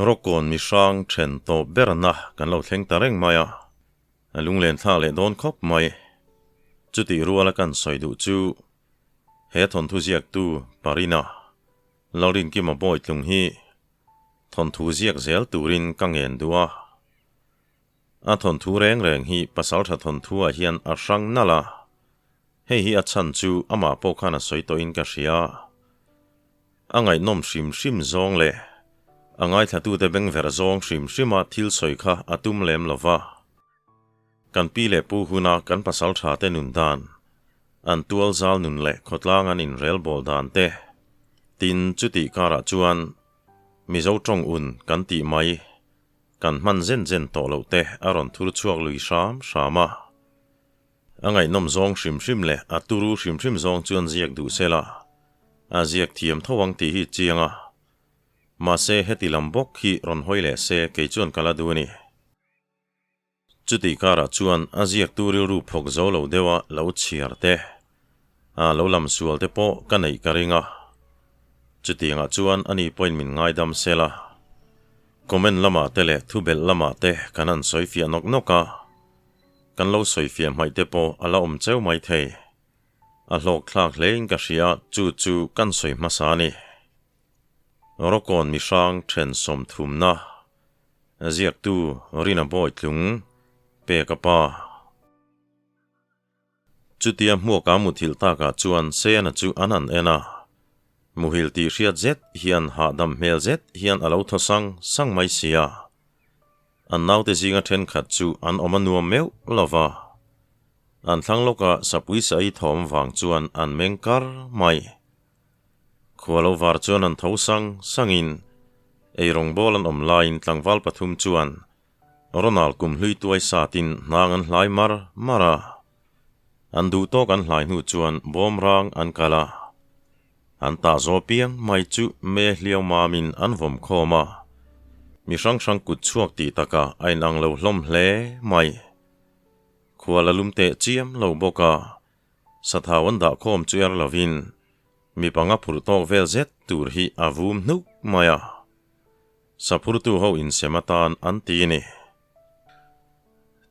Rawkawn mihrang then tawp berna kan lo thleng ta reng mai a, a lunglen thlak leh dawn khawp mai. Chutih ruala kan sawi duh chu he thawnthu ziaktu Parina Lalrinkima Bawitlung hi thawnthu ziak zel turin ka ngen duh a. A thawnthu reng reng hi pasaltha thawnthu-ah hian a hrang nalh a, hei hi a chhan chu amah pawh khan a sawi tawhin ka hria. A ngaihnawm hrim hrim zawng leh a ngaithlatute bengverh zawng hrim hrima thil sawi kha a tum lem lo va. Kan pi leh pu huna kan pasalthate nun dan, an tual zal nun leh khawtlang an inrelbawl dan te, tin chutih karah chuan Mizo tawng un kan tih mai, kan hman zen zen tawh loh te a rawn thur chhuak lui hram hram a. A ngaihnawm zawng hrim hrim leh a turu hrim hrim zawng chuan ziak duh sela, a ziak thiam tho ang tih hi chiang a. Mahse heti lam bawk hi rawn hawi leh se kei chuan ka la duh a ni. Chutih karah chuan a ziaktu rilru phawk zo lo deuha lo chhiar te, a lo lam sual te pawh ka neih ka ring a. Chutiangah chuan ani pawhin min ngaidam sela. Comment lamah te leh thubelh lamah te kan han sawifiah nawk nawk a. Kan lo sawifiah hmaih te pawh a la awm cheu mai thei. A hlawk thlak hlein ka hria chu chu kan sawi hmasa a ni. Rawkawn mihrang then sawmthumna ziaktu Rina Bawitlung pek a pa. Chutia hmuaka muthilh takah chuan Sena chu an han en a, muhil tih hriat zet hian hahdam hmel zet hian a lo thaw sang sang mai sia. An naute zinga thenkhat chu an awm a nuam meuh lo va, an thlang lawka sapui saei thawm vang chuan an meng kar mai. Khua lo var chuan an tho sang sangin eirawng bawl an awm laiin tlangval pathum chuan Ronald kum hlui tuai satin hnang an hlai mar mar a. An duh tawk an hlai hnu chuan bawm rang an kal a. An tah zaw piang mai chu me hliau mamin an vawm khawm a. Mi hrang hrang kut chhuak tih takah a inang lo hlawm hle mai. Khua la lum teh chiam lo bawk a, sathau an dah khawm chu er lovin mi panga phurh tawk vel zet tur hi a vum hnuk mai a. Saphurtu ho insem atan an ti a ni.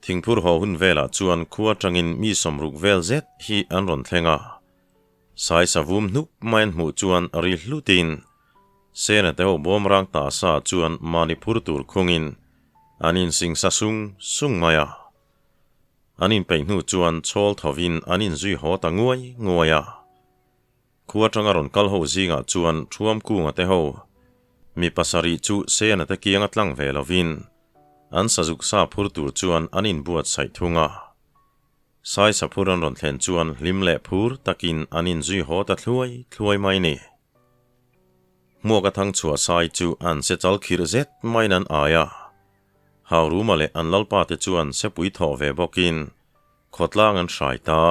Thingphur haw hun velah chuan khua atangin mi sawmruk vel zet hi an rawn thleng a. Sai savum hnuk mai an hmuh chuan ri hlutin Sena te ho bawm rang ta sa chuan mahni phur tur khungin an insingsa sung sung mai a. An inpeih hnu chuan chhawl thovin an inzui haw ta nguai nguai a. Khua atanga rawn kal ho zingah chuan Thuam Kunga te ho mi pasarih chu Sena te kianga tlang ve lovin an sazuk sa phur tur chuan an inbuatsaih thung a. Sai saphur an rawn thlen chuan hlim leh phur takin an inzui haw ta thluai thluai mai ni. Hmuaka thang chhuah sai chu an se chal khirh zet maiin an ai a. Hauruma leh an lalpa te chuan sepui thawh ve bawkin khawtlang an hrai ta.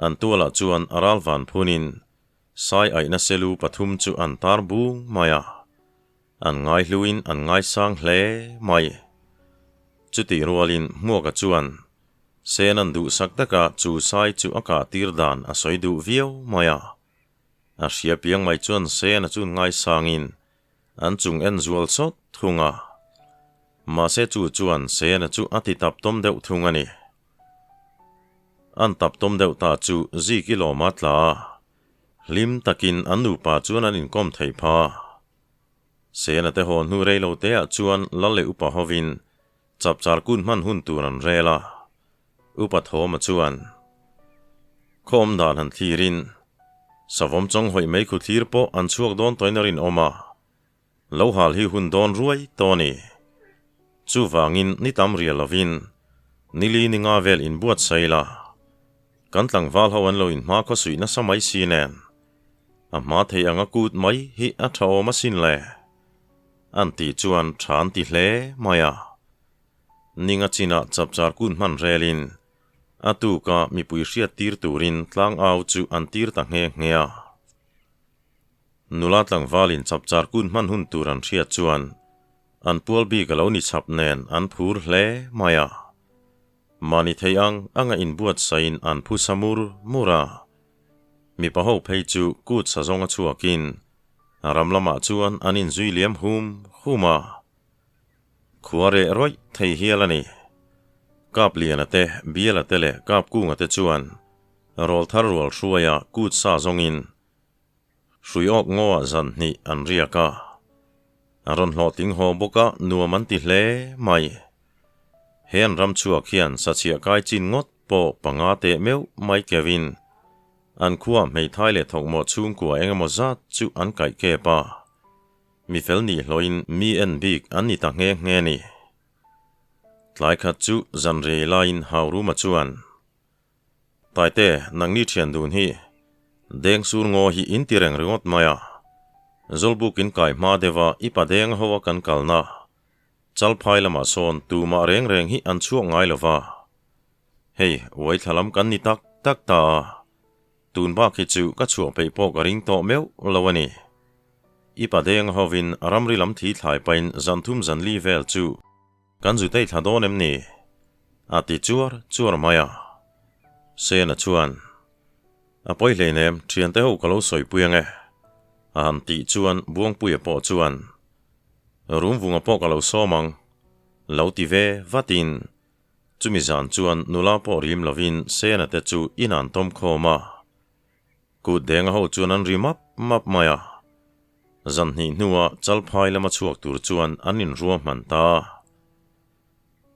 An tualah chuan a ral van phunin sai aihna selu pathum chu an tar bung mai a. An ngaihluin an ngaisang hle mai. Chutih rualin Hmuaka chuan Sen an duhsak taka chu sai chu a kah tir dan a sawi duh viau mai a. A hria piang mai chuan Sena chu ngaisangin an chung en zual sawt thung a. Mahse chu chuan Sena chu a ti tap tawm deuh thung a ni. An tap tawm deuh ta chu Ziki lawma tla a. Hlim takin an nupa chuan an inkawm thei pha. Sena te haw hnu rei lo te ah chuan lal leh upa hovin chapchar kun hman hun tur an rel a. Upa Thawma chuan khawm dan han thlirin savawm chawng hawih mei khu thlir pawh an chhuak dawn tawhin a rinawm a, lo hal hi hun dawn ruai tawh a ni. Chuvangin ni tam rial lovin nili ni nga vel inbuatsaih la, kan tlangval ho an lo inhma khawsuih nasa mai si nen. A hma thei ang a kut mai hi a tha awm asin le. An tih chuan tha an ti hle mai a. Ninga chinah chapchar kun hman relin a tuka mipui hriat tir turin tlang au chu an tir ta nghe nghe a. Nula tlangvalin chapchar kun hman hun tur an hriat chuan an pual bik a lo ni chhap nen an phur hle mai a. Mahni thei ang anga inbuatsaiin an phusa mur mur a. Mipa ho phei chu kut sa zawnga chhuakin Ram lamah chuan an inzui liam hum hum a. Khua reh rawih thei hial a ni. Kapliana te, Biala te leh Kapkunga te chuan rawlthar rual hruaia kut sa zawngin hrui awk ngaw-ah zan hnih an riak a. A rawn hlawhtling haw bawk a, nuam an ti hle mai. He an ram chhuak hian sachhiah kai chin ngawt pawh panga teh meuh mai keuhin an khuaa hmeithai leh thawkmawh chhungkua eng emaw zat chu an kaih kep a. Mi fel nih hlawhin mi en bik an ni ta nghe nghe ni. Tlai khat chu zan rei laiin Hauruma chuan, Taite, nangni thian dun hi deng sur ngaw hi in ti reng ringawt mai a. Zawlbuk in kai hma deuh a i pa deng ho a kan kalna Chalphai lamah sawn tumah reng reng hi an chhuak ngai lo va. Hei, uai thla lam kan ni tak tak ta a. Tun bak hi chu ka chhuah peih pawh ka ring tawh meuh lo a ni. I pa deng hovin ramri lam thi thlai pahin zan thum zan li vel chu kan zu tei thla dawn em ni? A ti chuar chuar mai a. Sena chuan, A pawi hleinem, thiante ho ka lo sawipui ang e. A han tih chuan Buangpuia pawh chuan, Rumvunga pawh ka lo sawm ang, lo ti ve vatin Chumi zan chuan nula pawh rim lovin Sena te chu in an tawm khawm a. Kut denga ho chuan an ri map map mai a. Zan hnih hnua Chalphai lama chhuak tur chuan an inrua hman ta.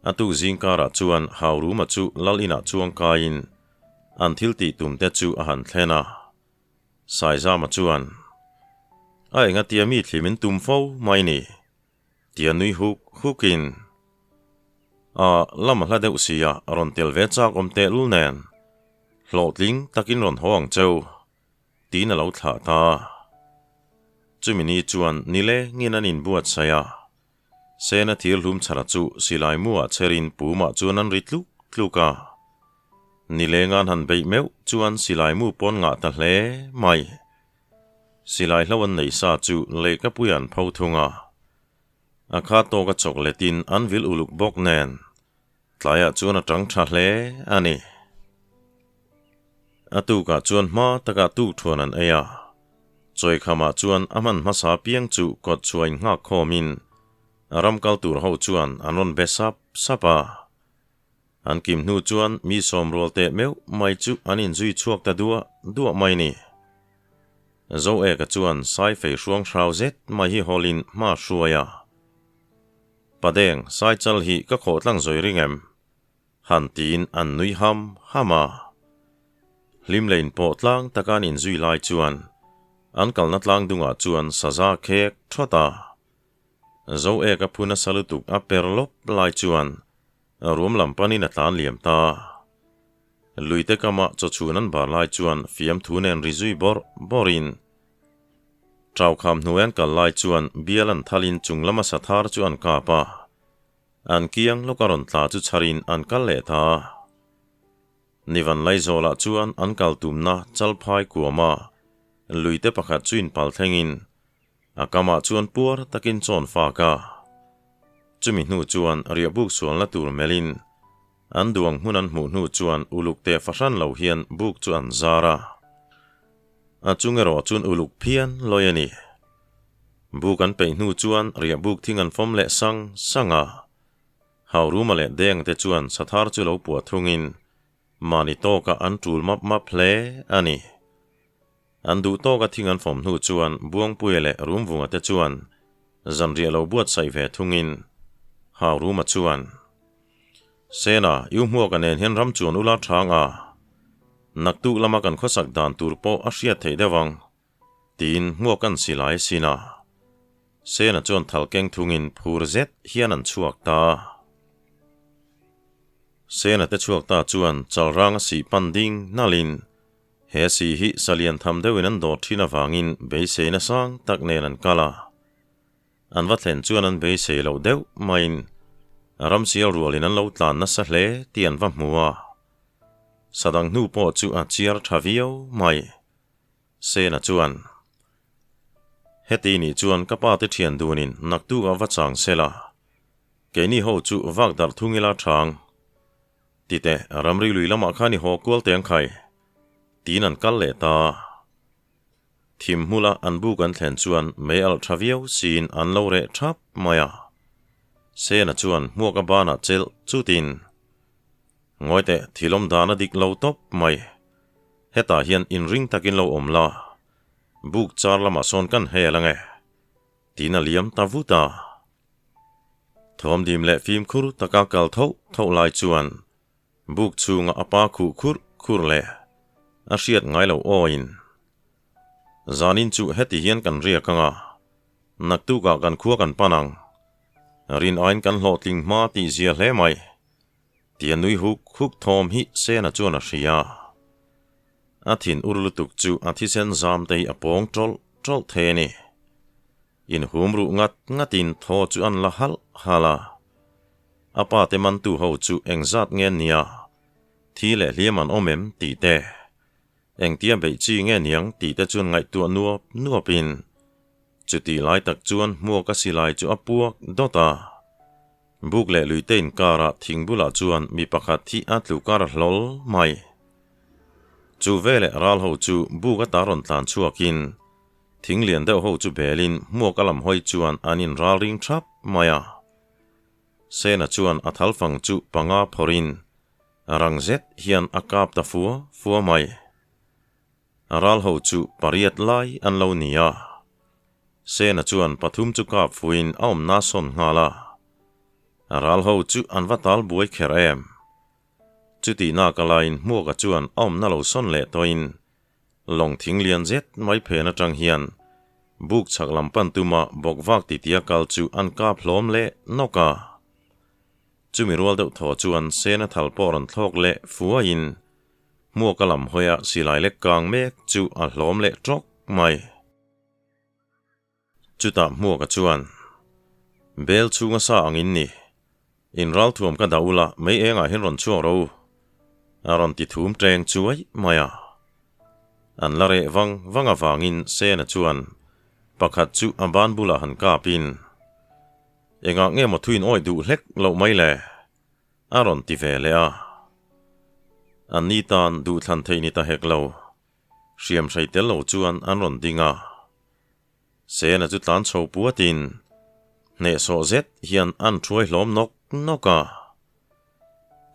A tuk zing karah chuan Hauruma chu lal inah chuang kaiin an thil tih tum te chu a han thlen a. Saizama chuan, A engatia mi thlim in tum fo mai ni? Tia nui huk hukin, A lam a hla deuh sia, rawn tel ve chak awm tehlul nen, hlawhtling takin rawn haw ang cheu, tiin a lo thlah ta. Chumi ni chuan nilengin an inbuatsaih a, Sena thir hlum chhara chu silai muah cherin pumah chuan an ri tluk tluk a. Nileng an han beih meuh chuan silai mu pawn ngah ta hle mai. Silai hlo an nei sa chu lehkapui an pho thung a. A kha tawka chawk letin an vil uluk bawk nen tlaiah chuan a tang tha hle a ni. A tukah chuan hma takah tukthuan an ei a. Chawikhamah chuan a hman hmasa piang chu kawt chhuain nghak khawmin ram kal tur ho chuan an rawn be sap sap a. An kim hnu chuan mi sawmrual teh meuh mai chu an inzui chhuak ta duah duah mai ni. Zoeka chuan Saifei hruang hrau zet mai hi hawlin hma hruai a. Padeng, Saichal hi ka khawh tlang zawi ring em? Han tiin an nui ham ham a. Hlim leh inpawh tlang taka an inzui lai chuan an kalna tlang dungah chuan saza khek thawt a. Zoeka phu nasa lutuk a per lawp lai chuan Ruam lam panin a tlan liam ta. Luite kama chawchhun an bar lai chuan fiamthu nen ri zui bawrh bawrhin Ṭaukham hnuai an kal lai chuan bial an thalin chung lama sathar chu an kap a. An kiang lawka rawn tla chu chharin an kal leh ta. Nivan Laizawlah chuan an kal tumna Chalphai kuama luite pakhat chu inpal thlengin A kamah chuan puar takin chawn fak a. Chumi hnu chuan riahbuk sualna tur melhin an duang hmun an hmuh hnu chuan uluk teh fahran lo hian buk chu an zar a. A chung erawh chuan uluk phian lawi a ni. Buk an peih hnu chuan riahbuk thing an fawm leh sang sang a. Hauruma leh Deng te chuan sathar chu lo puah thungin mahni tawkah an tul map map hle a ni. An duh tawka thing an fawm hnu chuan Buangpuia leh Rumvunga te chuan zanriah lo buatsaih ve thungin Hauruma chuan, Sena, i u hmuaka nen hian ram chuan ula thang a, naktuk lama kan khawsak dan tur pawh a hriat theih deuh ang, tiin hmuak an si lai sin a. Sena chuan thal keng thungin phur zet hian an chhuak ta. Sena te chhuak ta chuan chalrang a sih pan ding nalhin He si hi salian tham deuhin an dawt thin avangin beiseina sang tak nen an kal a. An va thlen chuan an beisei loh deuh maiin ramsial rualin an lo tlan nasa hle tih an va hmu a. Sadang hnu pawh chu a chiar tha viau mai. Sena chuan, Heti nih chuan ka pa te thian dunin naktuk a va chang sela, keini ho chu vak darh thung ila thang. Tite, ramri lui lamah khan i haw kual teng khai, tiin an kal leh ta. Thim hmula an buk an thlen chuan mei alh tha viau siin an lo reh thap mai a. Sena chuan hmuak a banah chelh chutin, Ngawi teh, thil awm dan a dik lo tawp mai. Hetah hian inring takin lo awm la, buk char lamah sawn kan hel ange. Tiin a liam ta vut a. Thawmdim leh fimkhur taka kal tho tho lai chuan buk chhunga a pa khuh khurh khurh leh a hriat ngai lo awiin, Zanin chu heti hian kan riak ang a, naktukah kan khua kan pan ang. Rin aiin kan hlawhtling hma tih zia hle mai. Tia nui huk huk thawm hi Sena chuan a hria. A thin ur lutuk chu a thisen zam te hi a pawng tawlh tawlh thei a ni. Inhum ruh ngat ngatin thaw chu an la halh halh a. A pa te mantu ho chu engzat nge nia, thi leh hliam an awm em tih te, engtia beih chi nge niang tih te chuan ngaihtuah nuap nuapin chutih lai tak chuan hmuak a silai chu a puak dawt a. Buk leh luite inkarah thing bulah chuan mi pakhat hi a tlu kar hlawl mai. Chu veleh ral ho chu buk ata rawn tlan chhuakin thing lian deuh ho chu belin hmuak a lam hawi chuan an inral ring thap mai a. Sena chuan a thalfang chu panga phawrhin rang zet hian a kap ta fua fua mai. Ral ho chu pariat lai an lo ni a. Sena chuan pathum chu kap fuin a awmna sawn nghal a. Ral ho chu an va tal buai kher em. Chutih nak a laiin Hmuaka chuan a awmna lo sawn leh tawhin lawng thing lian zet mai phen atang hian buk chhak lam pan tuma bawk vak titia kal chu an kap hlawm leh nawk a. Chumi rual deuh thaw chuan Sena thal pawh rawn thlawk leh fuaiin Hmuaka lam hawia silai lek kang mek chu a hlawm leh tawk mai. Chutah Hmuaka chuan, Bel chhunga sa ang in ni. In ralthuam ka dah ula, mei engah hian rawn chhuak ro. A rawn ti thum teng chuai mai a. An la reh vang vang avangin Sena chuan pakhat chu a ban bulah han kapin, Engah nge maw thuin awih duh hlek loh mai le? A rawn ti ve leh a. An ni tan duhthlan theih ni ta hek lo. Hriam hrei tel lo chuan an rawn ding a. Sena chu tlan chho puatin hnehsawh zet hian an thuai hlawm nawk nawk a.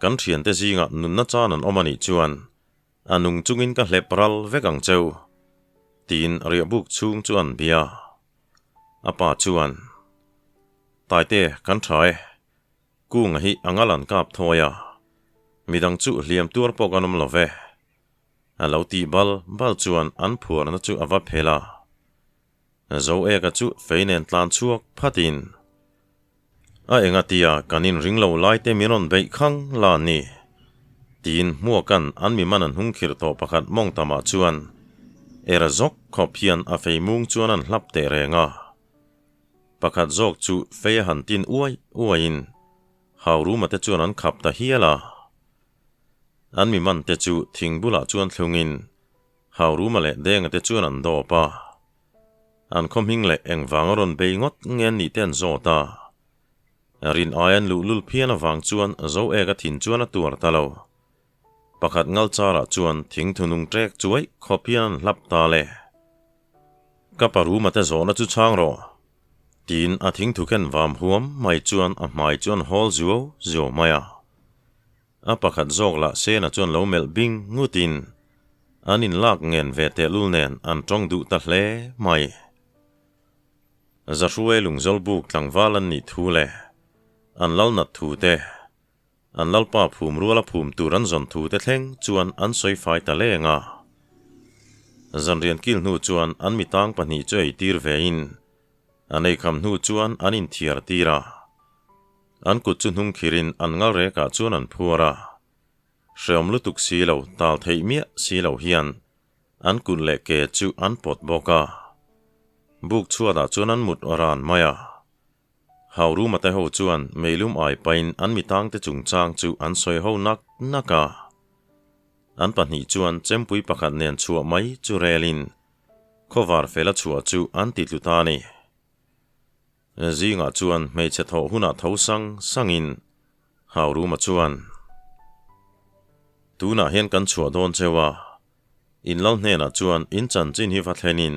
Kan thiante zingah nunna chan an awm a nih chuan a nung chungin ka hlep ral vek ang cheu, tiin riahbuk chhung chu an bia. A pa chuan, Taite, kan tha e. Kunga hi a ngal an kap thawi a, midang chu hliam tuar pawh kan awm lo ve. A lo tih bal bal chuan an phuarna chu a va phel a. Zoeka chu fei nen tlan chhuak phatin, A engatia kan inring lo lai te min rawn beih khang la ni? tiin Hmuaka'n an mi man an hung khirh tawh pakhat mawng tamah chuan era zawk khawp hian a fei mung chuan an hlap teh reng a. Pakhat zawk chu fei a han tin uai uaiin Hauruma te chuan an khap ta hial a. An mi man te chu thing bulah chuan thlungin Hauruma leh Denga te chuan an dawp a. An khaw hming leh engvang a rawn bei ngawt nge an nih te an zawt a. Rin ai an luhlul phian avang chuan Zoeka thin chuan a tuar ta lo. Pakhat ngal charah chuan thing thunung ṭek chuai khawp hian an hlap ta le. Ka pa Ruma te zawhna chu chhang rawh. Tiin a thing thu khen vam huam mai chuan a hmai chu an hawl zuau zuau mai a. A pakhat zawk lah Sena chuan lo melh bing ngutin an inlak ngen ve tehlul nen an tawng duh ta hle mai. Zahruai lungzawl buk tlangval an nih thu leh an lal nat thu te, An lalpa phum ruala phum tur an zawn thu te thleng chuan an sawi fai ta leng a. Zanrian kil hnu chuan an mitang pahnih chu ei tir vein an ei kham hnu chuan an inthiar tir a. An kut chu hnung khirin an ngal rekah chuan an phuar a. Hreawm lutuk si lo, tal theih miah si lo hian an kut leh ke chu an pawt bawk a. Buk chhuatah chuan an mut ran mai a. Hauruma te ho chuan meilum ai pain an mitangte chungchang chu an sawi ho nak nak a. An pahnih chuan chempui pakhat nen chhuah mai chu relin khawvar fela chhuah chu an ti tlu ta a ni. Zingah chuan hmeichhe thawh hunah tho sang sangin Hauruma chuan, Tunah hian kan chhuah dawn cheu a, in lal hnenah chuan in chanchin hi va thlenin.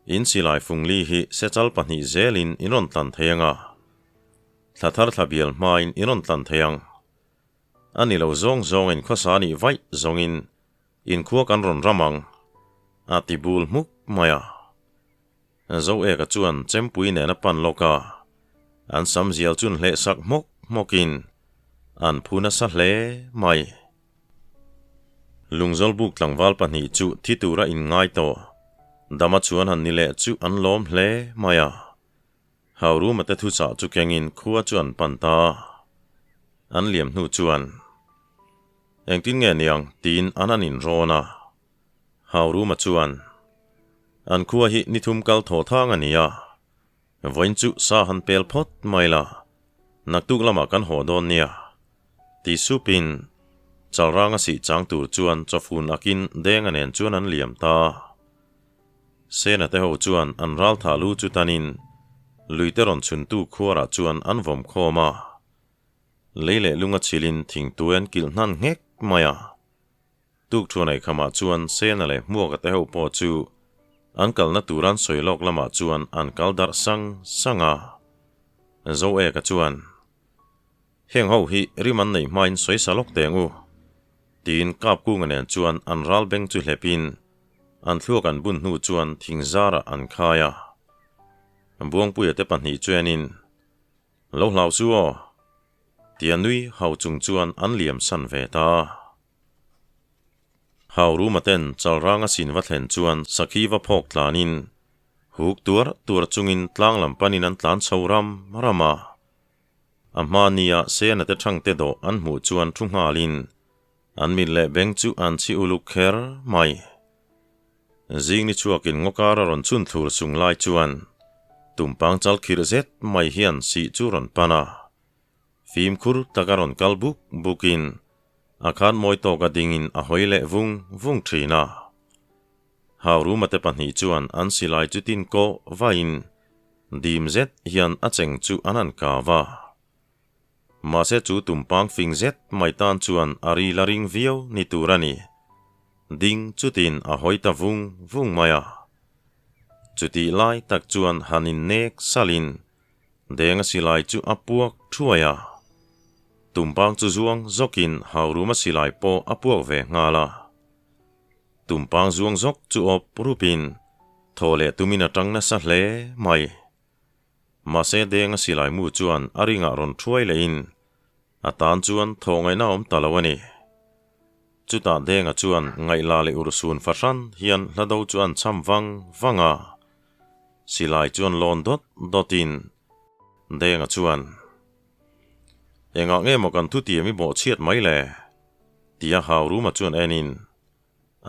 In silai fungli hi sechal pahnih zelin in rawn tlan thei ang a, thla thar thla bial hmain in rawn tlan thei ang. A ni lo zawng zawngin khawsa nih vaih zawngin inkhua kan rawn ram ang, a ti bul hmuk mai a. Zoeka chuan chempui nen a pan lawk a, an sam zial chun hleh sak hmawk hmawkin an phu nasa hle mai. Lungzawl buk tlangval pahnih chu thi tura inngai tawh. Dama chuan han ni leh chu an lawm hle mai a. Hauruma te thuchah chu kengin khua chu an pan ta. An liam hnu chuan, Engtin nge niang? tiin an an inrawn a. Hauruma chuan, An khua hi ni thum kal thaw thang a ni a. Vawiin chu sa han pel phawt mai la, naktuk lamah kan haw dawn nia, ti supin Chalranga sih chang tur chuan chawfun akin Denga nen chuan an liam ta. Sena te ho chuan an ral thah lu chu tanin luite rawn chhuntu khuarah chuan an vawm khawm a, lei leh lunga chhilin thingtui an kilh hnan nghek mai a. Tuk thu nei khamah chuan Sena leh Hmuaka te ho pawh chu an kalna tur an sawi lawk lamah chuan an kal darh sang sang a. Zoeka chuan, Heng ho hi rim an neih hmain sawi sa lawk teng u, tiin Kapkunga nen chuan an ral beng chu hlepin an thluak an bun hnu chuan thing zarah an khai a. Buangpuia te pahnih chuanin, Lo hlau su aw, tia nui hau chung chuan an liam san ve ta. Hauruma ten Chalranga sin va thlen chuan sakhi va phawk tlanin huk tuar tuar chungin tlang lam panin an tlan chho ram ram a. A hma nia Sena te thangte dawh an hmuh chuan thu nghalin an mit leh beng chu an chhi uluk kher mai. Zing ni chhuakin ngawkar a rawn chhun thlur sung lai chuan tumpang chal khirh zet mai hian sih chu rawn pan a. Fimkhur tak a rawn kal buk bukin a khan mawi tawka dingin a hawi leh vung vung thin a. Hauruma te pahnih chuan an silai chu tin kawh vain dim zet hian a cheng chu an han kau a. Mahse chu tumpang fing zet mai tan chuan a ri la ring viau ni tur a ni. Ding chutin a hawi ta vung vung mai a. Chutih lai tak chuan han innek salin Denga silai chu a puak thuai a, tumpang chu zuang zawkin Hauruma silai pawh a puak ve nghal a. Tumpang zuang zawk chu awp rupin thaw leh tumin a tang nasa hle mai. Mahse Denga silai mu chuan a ringah rawn thuai lehin a tan chuan thaw ngaihna awm ta lo a ni. Chutah Denga chuan ngaihla leh urhsun fahran hian hlado chu an cham vang vang a. Silai chuan lawn dawt dawtin Denga chuan, Engah nge maw kan thutiam i bawhchhiat mai le? tia Hauruma chuan enin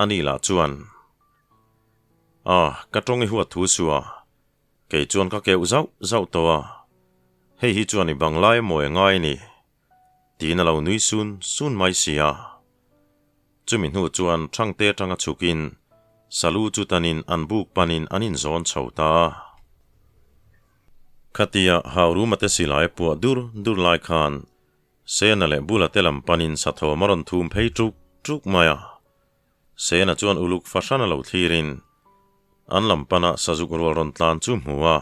ani lah chuan, A, ka tawng i huat thu su a, kei chuan ka keuh zauh zauh tawh a, hei hi chuan i bang lai mawi a ngai a ni, tiin a lo nui sun sun mai si a. Chumi hnu chuan Thangte atanga chhukin Salu chu tanin an buk panin an inzawn chho ta a. Khatia Hauruma te silai puah dur dur lai khan Sena leh Bula te lam panin sathawm a rawn thum phei ṭuk ṭuk mai a. Sena chuan uluk fahran a lo thlirin an lam pana sazuk rual rawn tlan chu hmu a.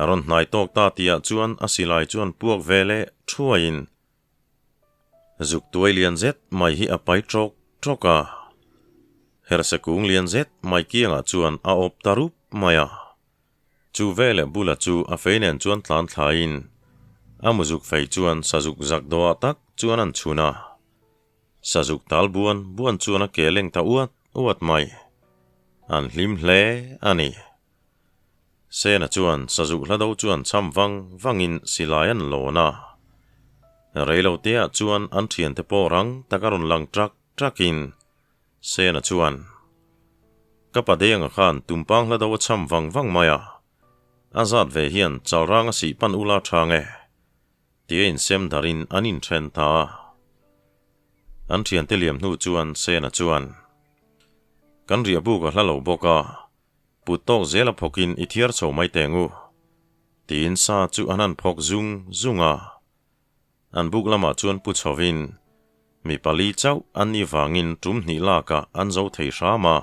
A rawn hnai tawk ta tihah chuan a silai chuan puak ve leh thuaiin Zuk tuai lian zet mai hi a pai tawk tawk a, hersa kung lian zet mai kiangah chuan a awp ta rup mai a. Chu veleh bula chu a fei nen chuan tlan thlaiin a muzuk fei chuan sazuk zak dawhah tak chuan an chhun a. Sazuk tal buan buan chuan a ke leng ta uat uat mai. An hlim hle a ni. Sena chuan sazuk hla do chuan cham vang vangin silai an lawn a. Reilo teah chuan an thiante pawh rang tak a rawn lang trak trakin Sena chuan, Ka pa Denga khan tumpang hla do a cham vang vang mai a, a zat ve hian chalrang a sih pan ula tha nge? Tia insem darin an inthen ta a. An thiante liam hnu chuan Sena chuan, Kan riahbuk a hla lo bawk a, Put tawk zel a phawkin i thiar chho mai teng u, tiin sa chu an han phawk zung zung a. An buk lamah chuan pu chhovin mi pali chauh an nih vangin tum hnih lakah an zo thei hram a.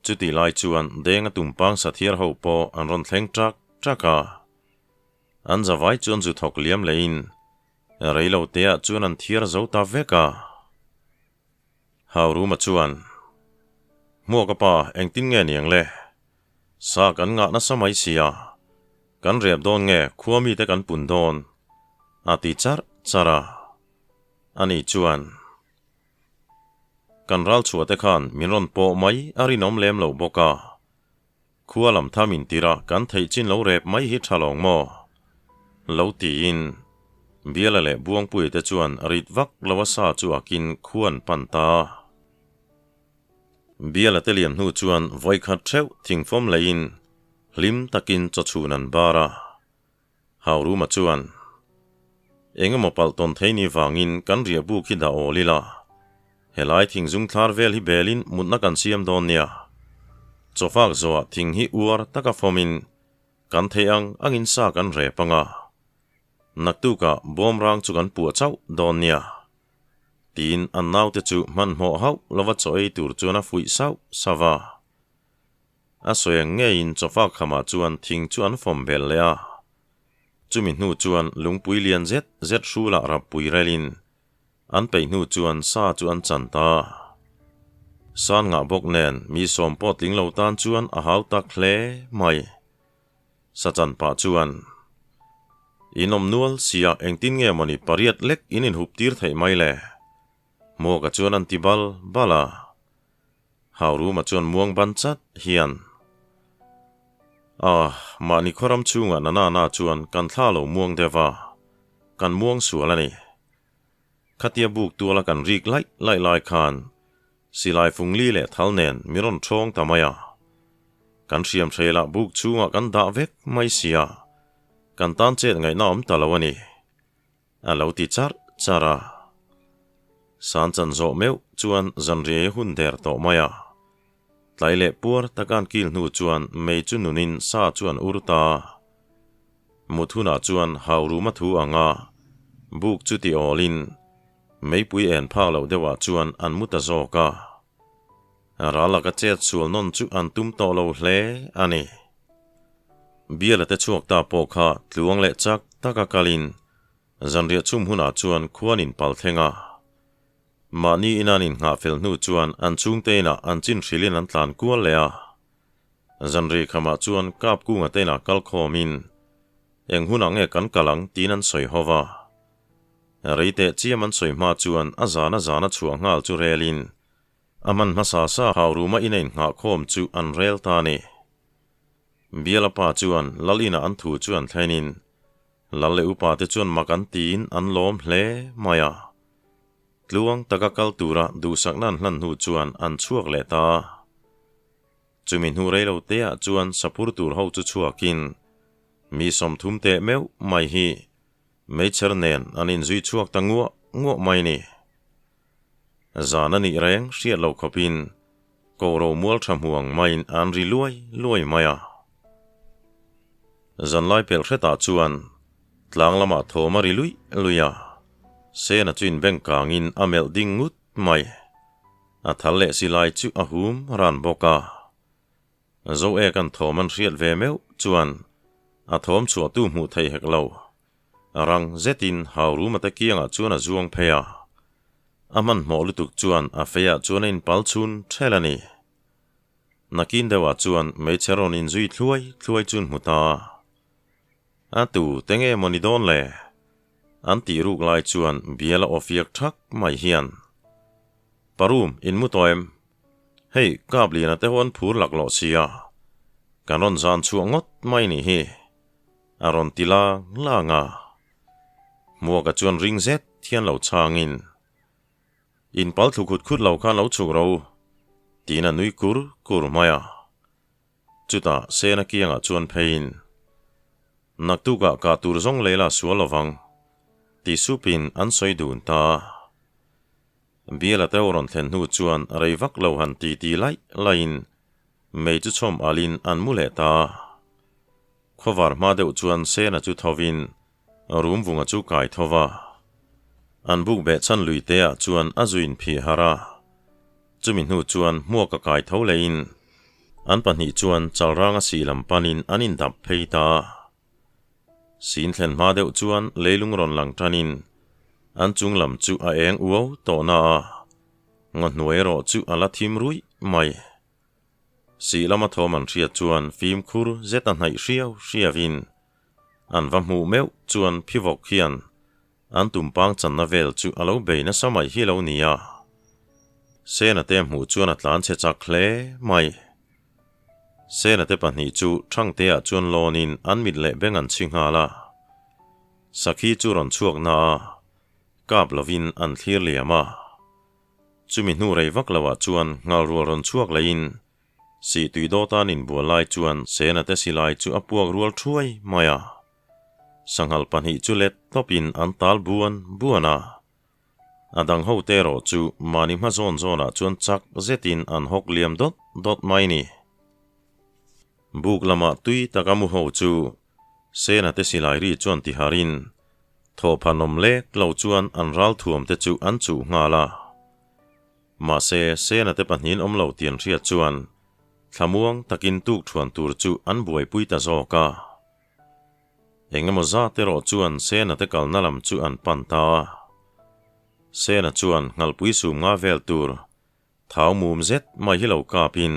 Chutih lai chuan Denga tumpang sathiar ho pawh an rawn thleng ṭak ṭak a. An zavai chuan zu thawk liam lehin reilo teah chuan an thiar zo ta vek a. Hauruma chuan, Hmuaka pa, engtin nge niang le? Sa kan ngah nasa mai sia, kan rep dawn nge khua mite kan pun dawn? a ti charh charh a. Ani chuan, Kan ral chhuah te khan min rawn pawh mai a rinawm lem lo bawk a, khua lam tham intir a kan theih chin lo rep mai hi tha lawng maw? Lo tiin Biala leh Buangpuia te chuan rit vak lo a sa chu akin khua an pan ta. Biala te liam hnu chuan vawikhat theuh thingfawm leiin hlim takin chawchhun an bar a. Hauruma chuan, Eng emaw palh tawn thei ni vangin kan riah buk hi dah awl ila, helai thing zung thlar vel hi belin mutna kan siam dawn nia. Chawfak zawhah thing hi uar taka fawmin kan theih ang angin sa kan rep anga, naktukah bawmrang chu kan puah chauh dawn nia. Tiin an naute chu hmanhmawh hauh lova chaw ei tur chuan a fuih sauh sauh a. A sawi ang ngeiin chawfa khamah chuan thing chu an fawm belh leh a. Chumi hnu chuan lungpui lian zet zet hrulah rappui relin an peih hnu chuan sa chu an chan ta. San ngah bawk nen mi sawm pawh tling lo tan chuan a hau tak hle mai. Sa chan pah chuan, In awm nual sia engtin nge mawni pariat lek in inhup tir theih mai le? Hmuaka chuan an ti bal bal a. Hauruma chuan muang ban chat hian, Ah, mahni khawram chhungah Nanana chuan kan thla lo muang deuh a, kan muang sual a ni. Khatia buk tuala kan rik laih laih lai khan silai fungli leh thal nen mi rawn ṭhawng ta mai a. Kan hriam hrelah buk chhungah kan dah vek mai sia, kan tan chet ngaihna awm ta lo a ni. A lo ti charh charh a. San chan zawh meuh chuan zanriai a hun der tawh mai a. Tlai leh puar taka an kil hnu chuan mei chu nunin sa chu an ur ta. Mut hunah chuan hau ruma thu anga buk chu ti awlin meipui en phak loh deuhah chuan an mu ta zawk a. Ral laka chet sual nawn chu an tum tawh lo hle a ni. Biala te chhuak ta pawh kha tluang leh chak taka kalin zanriah chhum hunah chuan khuan in pal thleng a. Mahni ina an innghah fel hnu chuan an chhungte inah an chin hrilhin an tlan kual leh a. Zanri khamah chuan kap kunga te inah kal khawmin eng hunah nge kan kal ang tiin an sawi ho va. Rei teh chiam an sawi hma chuan a zana zana chhuah nghal chu relin A hman hmasa sa Hauruma ina innghahkhawm chu an rel ta a ni. Biala pa chuan Lal inah an thu chu an thlenin Lal leh upa te chuan mak an tiin an lawm hle mai a. Tluang taka kal tura duhsakna an hlan hnu chuan an chhuak leh ta a. Chumi hnu reilo teah chuan sapur tur ho chu chhuakin mi 30 teh meuh mai hi meichher nen an inzui chhuak ta nguah nguah mai ni. Zan a nih reng hriat loh khawpin Koro mual tha hmu ang maiin an ri luai luai mai a. Zanlai pelh hretah chuan tlang lamah thawm a ri luih luih a, Sena chu inbeng kangin a melh ding ngut mai. A thal leh silai chu a hum ran bawk a. Zoe kan thawm an hriat ve meuh chuan a thawm chhuahtu hmuh theih hek lo. Rang zetin Hauruma te kiangah chuan a zuang phei a. A hmanhmawh lutuk chuan a feiah chuan a inpal chhun ṭhel a ni. Nakin deuhah chuan hmeichhe rawn inzui thluai thluai chu an hmu ta. A tu te nge maw ni dawn le? An tih ruk lai chuan bial a awfiak ṭhak mai hian, Parum, in mu tawh em? Hei, Kapliana te ho an phur laklawh sia, kan rawn zan chhuah ngawt mai nih hi, a rawn ti lang lang a. Hmuaka chuan ring zet hian lo chhangin, In pal thlu khut khut lo khan lo chhuk ro, tiin a nui kur kur mai a. Chutah Sena kiangah chuan pheiin, Naktukah kah tur zawng leila sual lovang, ti supin an sawi dun ta a. Biala te ho rawn thlen hnu chuan rei vak lo han ti ti laih laihin mei chu chhawm alin an mu leh ta a. Khawvar hma deuh chuan Sena chu thovin Rumvunga chu kai tho va. An buk beh chhan lui te ah chuan a zuin phih harh a. Chumi hnu chuan hmuak a kai tho lehin An pahnih chuan Chalranga sih lam panin an indap phei ta a. Sin thlen hma deuh chuan leilung rawn lang tanin an chung lam chu a eng uau tawh na a, ngaw hnuai erawh chu a la thim ruih mai. Sih lama thawm an hriat chuan fimkhur zet a hnaih hriau hriauin an va hmuh meuh chuan phivawk hian an tumpang channa vel chu a lo bei nasa mai hi lo ni a. Sena te hmuh chuan a tlan chhe chak hle mai. Sena te pahnih chu Thangtea chuan lawnin an mit leh beng an chhi nghal a. Sakhi chu rawn chhuak na a, kap lovin an thlir liam a. Chumi hnu rei vak loah chuan ngalrual rawn chhuak lehin sih tui dawt an inbual lai chuan Sena te silai chu a puak rual thuai mai a. Sanghal pahnih chu let tawpin an tal buan buan a. A dang ho te erawh chu mahni hma zawn zawnah chuan chak zetin an hawk liam dawt dawt mai ni. Buk lamah tui taka mu ho chu Sena te silai ri chuan tiharin thawhphanawm lek lo chuan an ral thuam te chu an chuh nghal a. Mahse, Sena te pahnihin awm lo tih an hriat chuan thlamuang takin tuk thuan tur chu an buaipui ta zawk a. Eng emaw zat erawh chuan Sena te kalna lam chu an pan ta a. Sena chuan nghalpui sum nga vel tur thau mum zet mai hi lo kapin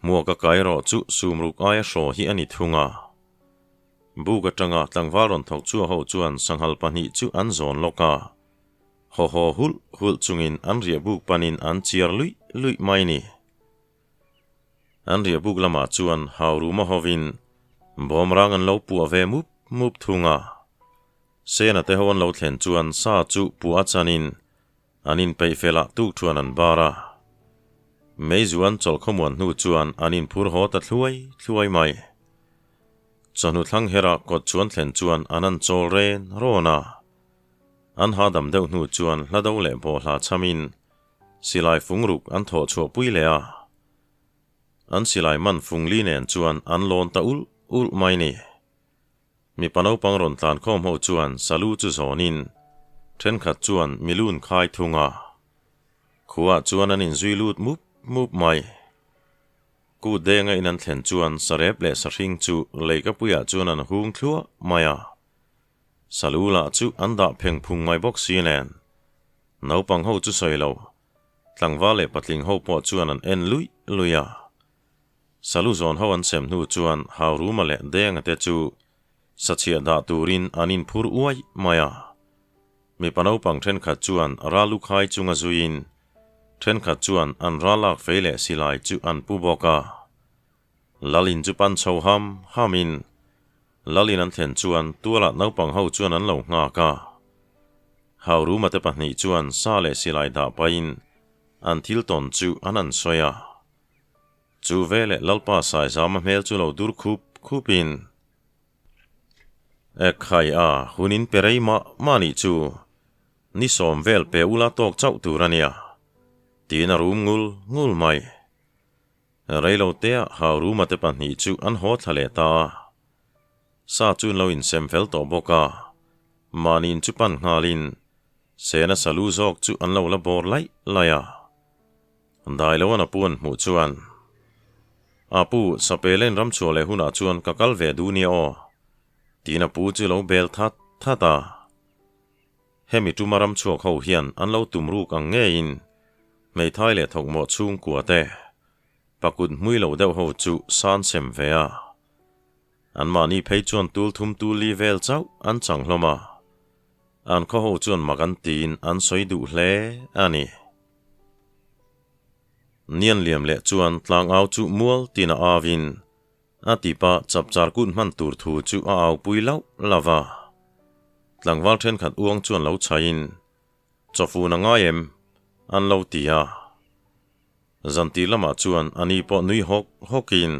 hmuaka kai erawh chu sum ruk aia hraw hi a ni thung a. Buk atanga tlangval rawn thawk chhuah ho chuan sanghal pahnih chu an zawn lawk a, haw haw hulh hulh chungin an riah buk panin an chiar luih luih mai ni. An riah buk lamah chuan Hauruma hovin bawmrang an lo puah ve mup mup thung a. Sena te ho an lo thlen chuan sa chu puah a chanin an inpeih felah tuk thuan an bar a. Meizu an chawlh khawmuan hnu chuan an inphur haw ta thluai thluai mai. Chawhnu thlang hera kawt chuan thlen chuan an an chawl ren rawn a. An hahdam deuh hnu chuan hla do leh bawhhla chhamin Silai fung ruk an thawh chhuah pui leh a, an silai man fung li nen chuan an lawn ta ulh ulh mai ni. Mipa naupang rawn tlan khawm ho chuan salu chu zawnin thenkhat chuan milun khai thung a, khuaah chuan an inzui lut mup mup mai. Kut denga in an thlen chuan sarep leh sahring chu leikapuiah chuan an hung thluah mai a. Salu lah chu an dah pheng phung mai bawk si nen. Naupang ho chu sawi lo, tlangval leh patling ho pawh chuan an en luih luih a. Salu zawn ho an sem hnu chuan Hauruma leh Denga te chu sachhiah dah turin an inphur uai mai a. Mipa naupang thenkhat chuan ral lu khai chunga zuiin thenkhat chuan an ral lak fei leh silai chu an pu bawk a. Lalin chu pan chho ham hamin Lalin an thlen chuan tualah naupang ho chuan an lo nghak a. Hauruma te pahnih chuan sa leh silai dah pahin an thil tawn chu an han sawi a. Chu veleh Lalpa Saizama hmel chu lo dur khup khupin, Ekhai a, hunin pe rei mah mah nih chu, ni sawm vel pe ula tawk chauh tur a nia, tiin a rum ngul ngul mai. Reilo tea Hauruma te pahnih chu an haw thla leh ta a. Sa chu an lo insem fel tawh bawk a, mahniin chu pan nghalin Sena salu zawk chu an lo la bawr laih laih a. Dailoan a pu an hmuh chuan, A pu, Sapelain ram chhuah leh hunah chuan ka kal ve duh nia aw, tiin a pu chu lo bel that that a. Hemi tuma ram chhuak ho hian an lo tum ruk ang ngeiin hmeithai leh thawkmawh chhungkua te pakut hmui lo deuh ho chu san sem ve a. Anmahni phei chuan tul thum tul li vel chauh an chang hlawm a. An khaw ho chuan mak an tiin an sawi duh hle a ni. Nian liam leh chuan tlangau chu mual tin a avin A tipa chapchar kut hman tur thu chu a aupui lauh lauh a. Tlangval thenkhat uang chuan lo chhaiin, Chawfun a ngai em? an lo ti a. Zantir lamah chuan a ni pawh nui hawk hawkin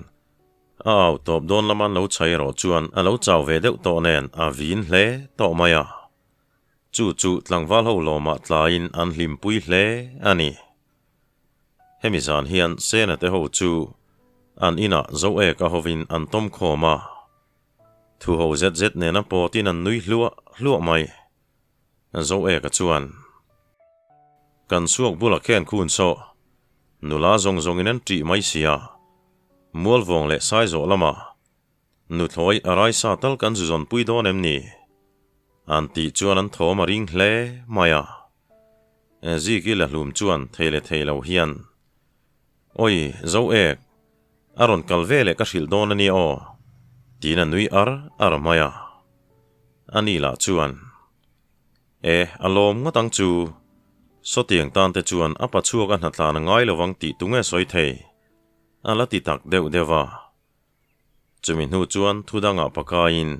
a au tawp dawn lama an lo chhai erawh chuan a lo chau ve deuh tawh nen a vin hle tawh mai a. Chu chu tlangval ho lawmah tlaiin an hlimpui hle a ni. Hemi zan hian Sena te ho chu an inah zo ek a hovin an tawm khawm a, thu ho zet zet nena pawtin an nui hluah hluah mai. Zo eka chuan, Kan suak bulah khen khun saw, nula zawng zawngin an ṭih mai sia. Mualvawng leh Saizawh lamah nuthlawi a raisa tal kan zu zawnpui dawn em ni? An tih chuan an thawm a ring hle mai a. Ziki la hlum chuan thei leh thei lo hian, Awi, zo ek, a rawn kal ve leh ka hrilh dawn a nia aw, tiin a nui ar ar mai a. Ani lah chuan, E, a lawm ngawt ang chu. Sawtiang tan te chuan a pa chhuak a hnatlan a ngai lo vang tih tunge sawi thei? A la ti tak deuh deuh a. Chumi hnu chuan thu dangah pakaiin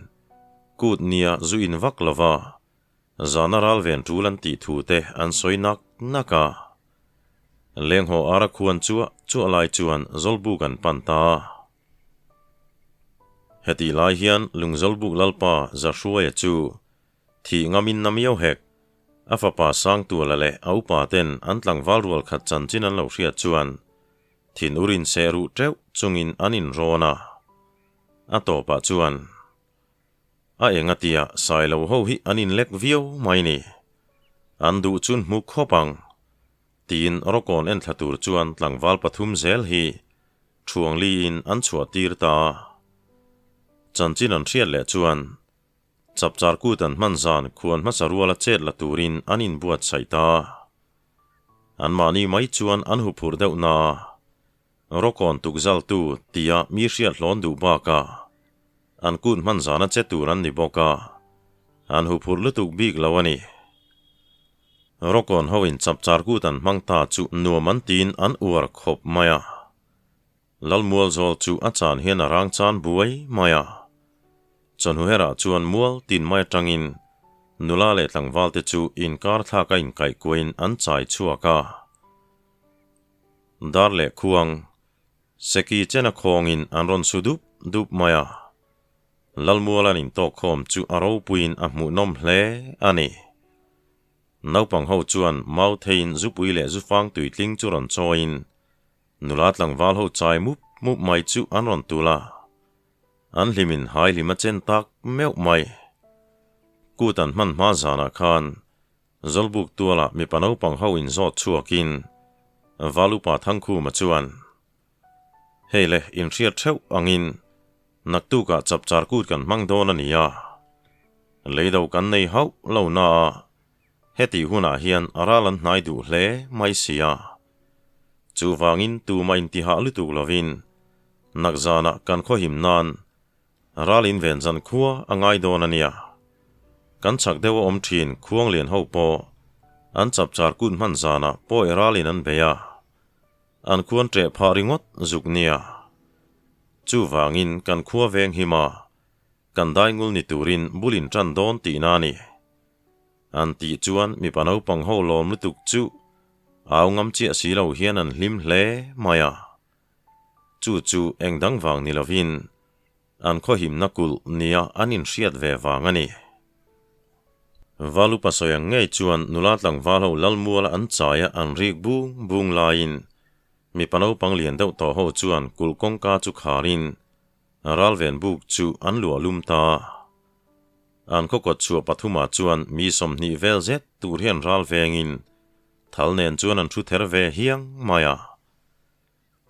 kut nia zu in vak lo va, zana ral ven tul an tih thu te an sawi nak nak a. Lenghaw ara khuan chuah chuah lai chuan Zawlbuk an pan ta. Hetih lai hian Lungzawlbuk Lalpa Zahruaia chu Thih ngamin na miau hek. A fapa Sangtuala leh a upa ten an tlangval rual khat chanchin an lo hriat chuan thin urin seh ruh teuh chungin an inrawn a. A tawpah chuan a engatia Sailo ho hi an inlek viau mai ni. An duh chun hmu khawp ang. Tiin Rawkawn enthla tur chuan tlangval pathum zel hi Thuangliin an chhuah tir ta a. Chanchin an hriat leh chuan Chapchar kut an hman zan khuan hmasa ruala chet la turin an inbuatsaih ta. Anmahni mai chuan an huphurh deuh na. Rawkawn tukzaltu tia mi hriat hlawn duh bakah an kut hman zana che tur an ni bawk a, an huphurh lutuk bik lo a ni. Rawkawn hoin chapchar kut an hmang ta chu nuam an tiin an uar khawp mai a. Lalmualzawl chu a chan hian a rang chan buai mai a. Chawhnu herah chuan mual tin mai atangin nula leh tlangval te chu inkar thlak a inkaih kuain an chai chhuak a. Dar leh khuang, seki chena khawngin an rawn su dup dup mai a. Lalmual an intawkkhawm chu a ropuiin a hmuhnawm hle a ni. Naupang ho chuan mau theiin zupui leh zufang tuitling chu rawn chawiin Nula tlangval ho chai mup mup mai chu an rawn tul a, an hlimin hai hlim a chen tak meuh mai. Kut an hman hma zanah khan Zawlbuk tualah mipa naupang ho inzawt chhuakin Valupa Thangkhuma chuan, Hei le, inhriat theuh angin naktukah chapchar kut kan hmang dawn a ni a, leido kan nei hauh lo na a, Hetih hunah hian a ral an hnai duh hle mai si a. Chuvangin tumah intihah lutuk lovin nakzanah kan khawhim nan ral inven zan khua a ngai dawn a nia. Kan chak deuh a awm thin Khuanglian ho pawh an chapchar kut hman zanah pawi ralin an bei a, an khuan ṭeh phah ringawt zuk nia. Chuvangin kan khua veng him a, kan daingul ni turin bul in ṭan dawn tihna a ni. An tih chuan mipa naupang ho lawm lutuk chu au ngam chiah si lo hian an hlim hle mai a. Chu chu eng dang vang ni lovin an khawhimna kulh nia an inhriat ve vang a ni. Valupa sawi ang ngei chuan nula tlangval ho Lalmuala an chaia an rik bung bung laiin mipa naupang lian deuh tawh ho chuan kulh kawngka chu kharin Ralven buk chu an luah lum ta. An khaw kawt chhuah pathumah chuan mi 20 vel zet tur hian ral vengin thal nen chuan an thu ther ve hiang mai a.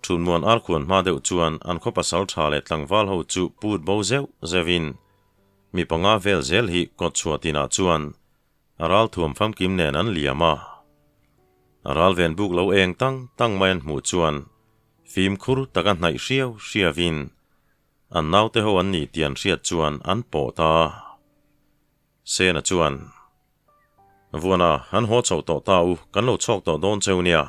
Thunmuan arkhuan hma deuh chuan an khaw pasal tha leh tlangval ho chu put bo zeuh zeuhin mi panga vel zel hi kawt chhuah tinah chuan ral thuam famkim nen an liam a. Ralven buk lo eng tang tang mai an hmuh chuan Fimkhur taka hnaih hriau hriauin an naute ho an ni tih an hriat chuan an pawh ta. Sena chuan, Vuana, han haw chhoh tawh ta u, kan lo chhawk tawh dawn cheu nia.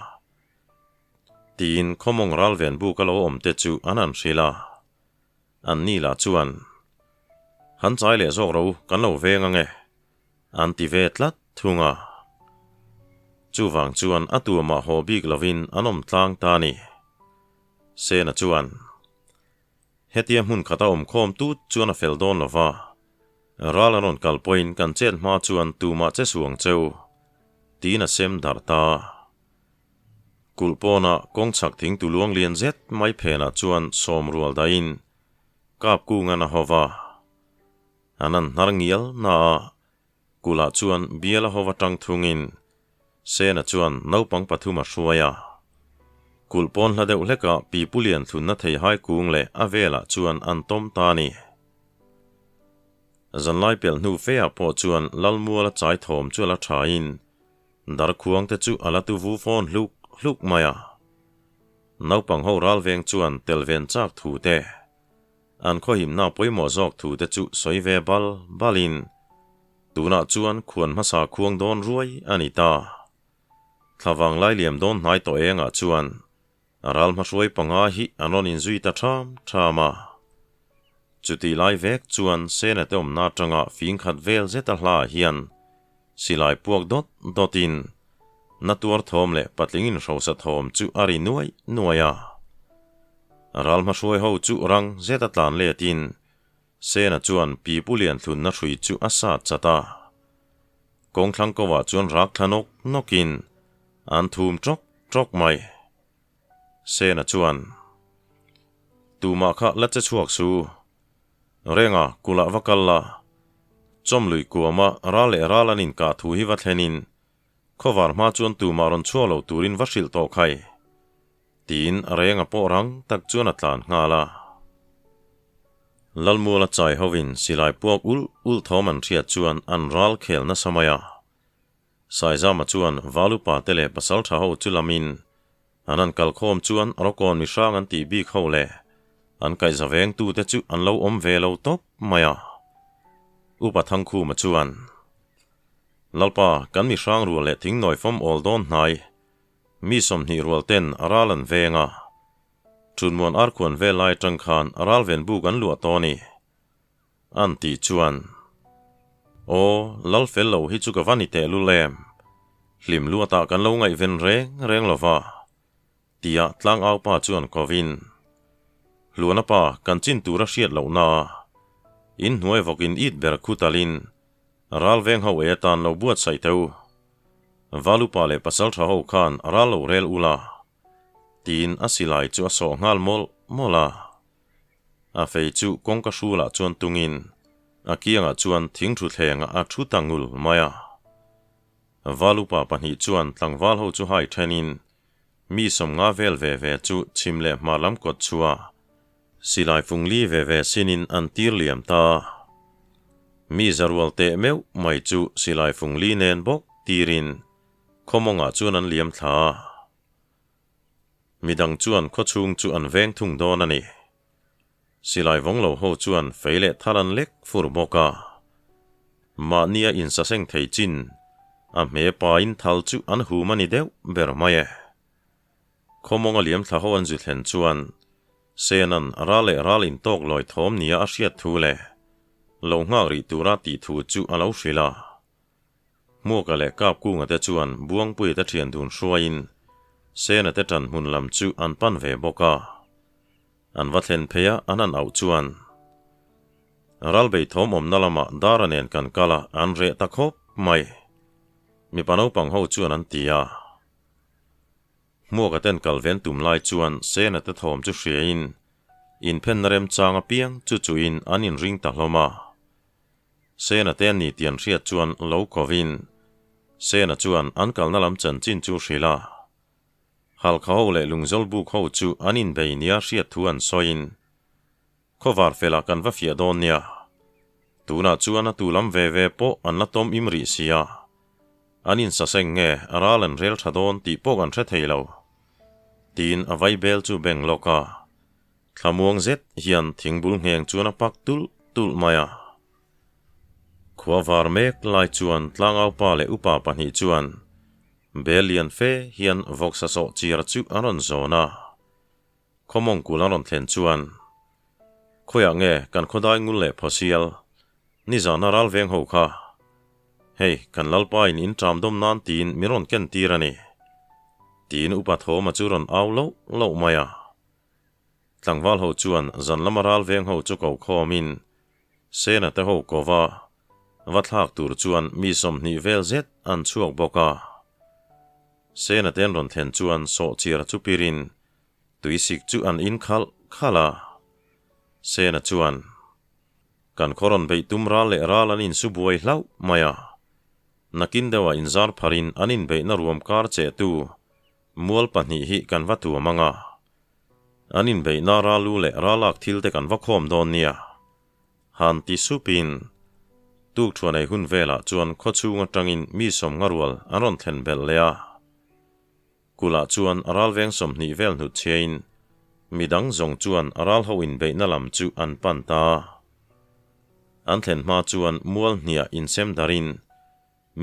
Tiin khawmawng ralven buk a lo awm te chu an han hrilh a. An ni lah chuan, Han chai leh zawk ro, kan lo veng ang e. An ti ve tlat thung a. Chuvang chuan a tuamah haw bik lovin an awm tlang ta a ni. Sena chuan, Hetia hmun khata awm khawm tut chuan a fel dawn lo va, ral an rawn kal pawhin kan chet hma chuan tumah che suang cheu, tiin a sem darh ta. Kulh pawnah kawng chhak thing tu luang lian zet mai phenah chuan sawm rual dahin kap kungan a haw va. An an hnar ngial na a, Kulhah chuan bial a hova tang thungin Sena chuan naupang pathum a hruai a. Kulh pawn hla deuh hlekah pipu lian thlunna theihai kung leh a velah chuan an tawm ta a ni. Zanlai pelh hnu feah pawh chuan Lalmuala chai thawm chu a la thain darkhuang te chu a la tu vu fawn hluk hluk mai a. Naupang ho ralveng chuan tel ven chak thu te, an khawhimna pawimawh zawk thu te chu sawi ve bal balin tunah chuan khuan hmasa khuang dawn ruai a ni ta. Thlavang lai liam dawn hnai tawh engah chuan a ral hmahruai panga hi an rawn inzui ta ṭham ṭham a. Chutih lai vek chuan Sena te awmna aṭanga fing khat vel zet a hla hian silai puak dawt dawtin na tuar thawm leh patling inhrosa thawm chu a ri nuai nuai a. A ral hmahruai ho chu rang zet a tlan letin Sena chuan pipu lian thlunna hrui chu a sat chat a. Kawngthlang kovah chuan rak thla nawk nawkin an thum ṭawk ṭawk mai. Sena chuan, Tumah kha la che chhuak su. Renga kulh va kal la. Chawmlui kuama ral leh ral an inkah thu hi va thlenin khawvar hma chuan tumah rawn chhuak lo turin va hrilh tawh khai. Tiin Renga pawh rang tak chuan a tlan nghal a. Lalmuala chai hovin silai puak ulh ulh thawm an hriat chuan an ral khel nasa mai a. Saizama chuan Valupa te leh Pasaltha ho chu lamin an han kalkhawm chuan Rawkawn mihrang an tih bik ho leh an kaihza vengtute chu an lo awm ve lo tawp mai a. Upa Thangkhuma chuan, Lalpa, kan mihrang rual leh thingnawi fawm awl dawn hnai, mi 20 rual ten a ral an veng a. Chunmuan arkhuan vel lai atang khan ral ven buk an luah tawh a ni. An tih chuan, Aw, lal fel lo hi chu ka va ni teh lul em? Hlim luatah kan lo ngaihven reng reng lo va, tia tlangau pa chuan kovin, Hluana pa, kan chin tur a hriat loh na, in hnuai vawkin it ber khu talin ral veng ho ei atan lo buatsaih teh u. Valupa leh pasaltha ho khan ral lo rel ula. Tiin a silai chu a sawh nghal mawlh mawlh a. A fei chu kawngka hrulah chuan tungin a kiangah chuan thing thutthlengah a thu ta ngul mai a. Valupa pahnih chuan tlangval ho chu hai thenin mi 50 vel ve ve chu chhim leh hmar lam kawt chhuah silai fung li ve ve sinin an tir liam ta. Mi zarual teh meuh mai chu silai fung li nen bawk tirin Khawmawngah chuan an liam thla a, midang chuan khawchhung chu an veng thung dawn a ni. Silai vawng lo ho chuan fei leh thal an lek fur bawk a, mahnia insaseng thei chin a hme pain thal chu an hum a ni deuh ber mai e. Khawmawnga liam thla ho an zu thlen chuan Sena'n ral leh ral intawk lawi thawm nia a hriat thu leh lo nghak rih tura tih thu chu a lo hrilh a. Hmuaka leh Kapkunga te chuan Buangpuia te thian dun hruaiin Sena te ṭan hmun lam chu an pan ve bawk a. An va thlen phei a, an han auh chuan Ralbei thawm awmna lamah Dara nen kan kal a, an reh ta khawp mai. Mipa naupang ho chuan an ti a. Hmuaka ten kal ven tum lai chuan Sena te thawm chu hriain inphenna remchang apiang chu chuin an inring ta hlawm a. Sena te an ni tih an hriat chuan lo kovin Sena chuan an kalna lam chanchin chu hrilh a. Halkha ho leh Lungzawlbuk ho chu an inbei nia hriat thu an sawiin, Khawvar felah kan va fiah dawn nia. Tunah chuan a tu lam ve ve pawh an la tawm im rih si a. An insaseng nge a ral an rel tha dawn tih pawh kan hre thei lo. Tiin a vaibel chu beng lawk a. Thlamuang zet hian thingbul ngheng chuan a pak tulh tulh mai a. Khua var mek lai chuan tlangaupa leh upa pahnih chuan bel lian fe hian vawksa sawh chiar chu an rawn zawn a. Khawmawng kul an rawn thlen chuan, Khawiah nge kan khawdai ngul leh phawsial, nizana ral veng ho kha? Hei, kan Lalpa in in ṭam dawm nan tiin min rawn ken tir a ni. Tiin upa Thawma chu rawn au loh loh mai a. Tlangval ho chuan zan lama ral veng ho chu ko khawmin Sena te ho kova va thlak tur chuan mi 20 vel zet an chhuak bawk a. Sena te an rawn thlen chuan sawhchiar chu pirin tuisik chu an in khalh khalh a. Sena chuan, Kan khaw rawn beih tum ral leh ral an insu buai hlauh mai a. Nakin deuhah inzar pharin an inbeihna ruam kar chehtu. Mual pahnih hi kan va tuam ang a, an inbeihna ralu leh ralak thil te kan va khawm dawn nia. Han ti supin, tukṭhuanei hun velah chuan khawchhung aṭangin mi sawmnga rual an rawn thlen belh leh a. Kulah chuan ralveng 20 vel hnutchhiain midang zawng chuan ralho inbeihna lam chu an pan ta. An thlen hma chuan mual hniah insem darin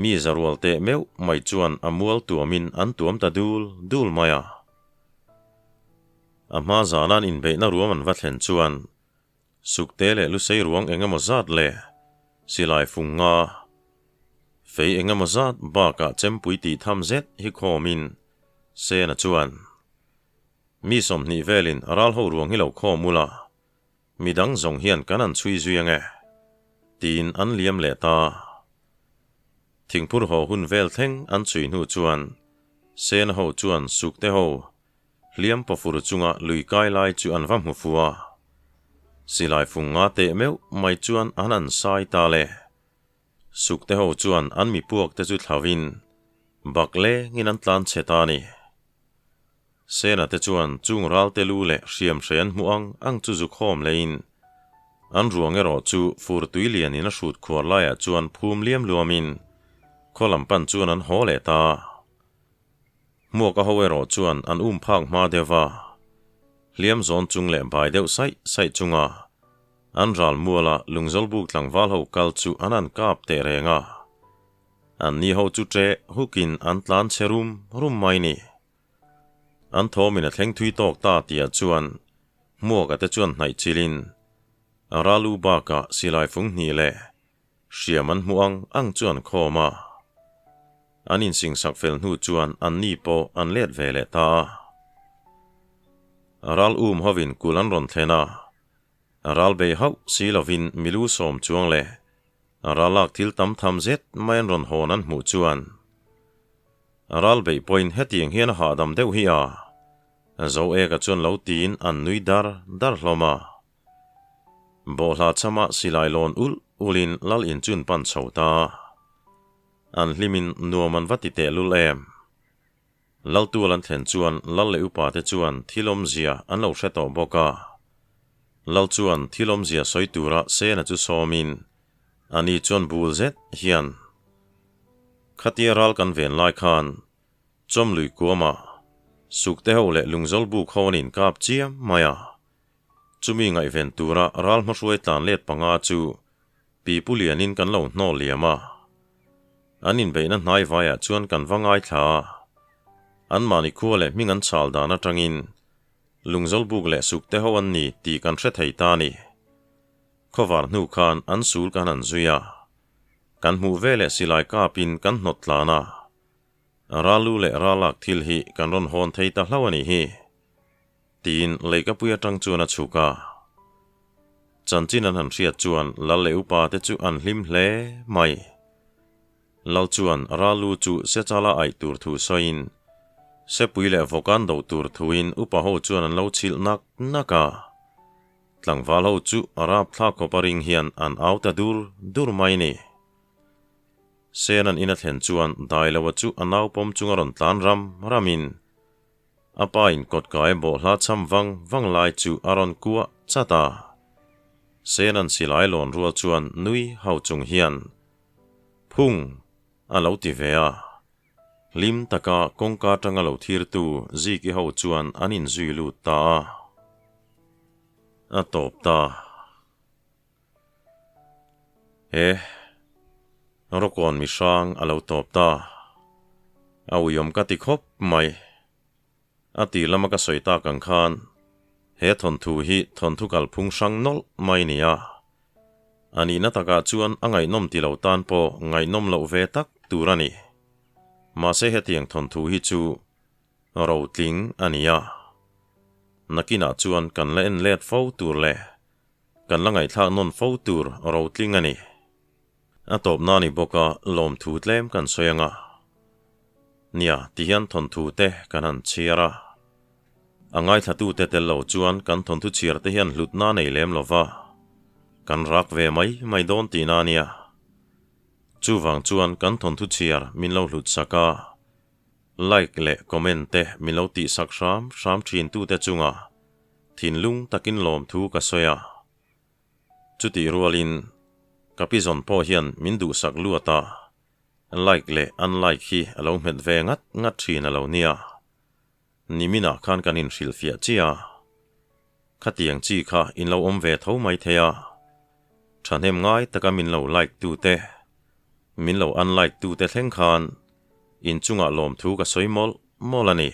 mi zarual teh meuh mai chuan a mual tuamin an tuam ta dul dul mai a. A hma zana an inbeihna ruam an va thlen chuan Sukte leh lusei ruang eng emaw zat leh silai fung nga fei eng emaw zat bakah chempui tih tham zet hi khawmin Sena chuan mi 20 velin ral ho ruang hi lo khawm ula, midang zawng hian kan an chhui zui ange tiin an liam leh ta. Thingphur haw hun vel thleng an chhui hnu chuan Sena ho chuan Sukte ho Hliam pawfur chunga lui kai lai chu an va hmu fu a, silai fung nga teh meuh mai chuan an han sai ta le. Sukte ho chuan an mi puak te chu thlauhin bak lengin an tlan chhe ta a ni. Sena te chuan chung ralte lu leh hriam hre an hmuh ang ang chu zu khawm leiin an ruang erawh chu fur tui lianin a hrut khuar laiah chuan phum liam luamin khaw lam pan chuan an haw leh ta. Hmuaka ho erawh chuan an um phak hma deuh va, hliam zawn chung leh bai deuh saih saih chunga an ral muala Lungzawlbuk tlangval ho kal chu an han kap teh reng a. Anni ho chu ṭeh hukin an tlan chhe rum rum mai ni. An thawmin a thleng thui tawk ta tihah chuan Hmuaka te chuan hnaih chilin a ral u bakah silai fung hnih leh Hriam an hmuh ang ang chu an khawm a. An insingsak fel hnu chuan anni pawh an let ve leh ta a. Ral um hovin kul an rawn thlen a, ral bei hauh si lovin milu sawm chuang leh ral lak thil tam tham zet mai an rawn hawn an hmuh chuan ral beih pawhin hetiang hian a hahdam deuh hi a, Zoeka chuan lo tiin an nui dar dar hlawm a. Bawhhla chama silai lawn ulh ulhin lal in chun pan chho ta. An hlimin nuam an va ti tehlul em. Lal tual an thlen chuan lal leh upa te chuan thil awmzia an lo hre tawh bawk a. Lal chuan thil awmzia sawi tura Sena chu sawmin ani chuan bul zet hian, Khatia ral kan ven lai khan Chawmlui kuama Sukte ho leh Lungzawlbuk ho an inkap chiam mai a. Chumi ngaihven tura ral hmahruai tlan let panga chu Pipu lianin kan lo hnawl liam a. An inbeihna hnai vaiah chuan kan va ngaithla a. Anmahni khua leh hming an chhal dan atangin Lungzawlbuk leh Sukte ho an ni tih kan hre thei ta a ni. Khawvar hnu khan an sul kan han zui a. Kan hmuh veleh silai kapin kan hnawt tlan a. Ralu leh ralak thil hi kan rawn hawn thei ta hlauh a nih hi. Tiin leikapui atang chuan a chhuk a. Chanchin an han hriat chuan lal leh upa te chu an hlim hle mai. Lal chuan Ralu chu Sechala aih tur thu sawiin Sepui leh Vawkan do tur thuin upa ho chuan an lo chhilh nak nak a. Tlangval ho chu a rapthlak khawp a ring hian an au ta dur dur mai ni. Sen an in a thlen chuan Dailoa chu a naupawm chunga rawn tlan ram ramin A pa in kawtkai bawhhla cham vang vang lai chu a rawn kuah chat a. Senan silai lawn rual chuan nui hau chung hian, Phung! a lo ti ve a. Hlim taka kawngka atanga lo thirtu Ziki ho chuan an inzui lut ta a. A tawp ta. He Rawkawn mi hrang a lo tawp ta. A uiawm ka ti khawp mai. A ti lama ka sawi tak ang khan he thawnthu hi thawnthu kalphung hrang nawlh mai ni a. A nihna takah chuan a ngaihnawm ti lo tan pawh ngaihnawm loh ve tak tur a ni. Mahse hetiang thawnthu hi chu rotling a ni a. Nakinah chuan kan la en let fo tur leh Kan la ngaihthlak nawn fo tur rotling a ni. A tawpna ni bawk a lawmthu tlem kan sawi ang a. Nia, tihian thawnthu te kan han chhiar a. A ngaithlatute tel lo chuan kan thawnthu chhiar te hian hlutna nei lem lo va, kan rak ve mai mai dawn tihna a nia. Chuvang chuan kan thawnthu chhiar min lo hlut sak a. Like leh comment te min lo tihsak hram hram thin tute chunga thinlung takin lawmthu ka sawi a. Chutih rualin ka pi zawn pawh hian min duhsak luat a, like leh unlike hi a lo hmet ve ngat ngat thin a lo nia. Niminah khan kan inhrilhfiah chiah a, khatiang chi kha in lo awm ve tho mai thei a, thahnem ngai taka min lo like tute, min lo unlike tute thleng khan inchungah lawmthu ka sawi mawlh mawlh a ni.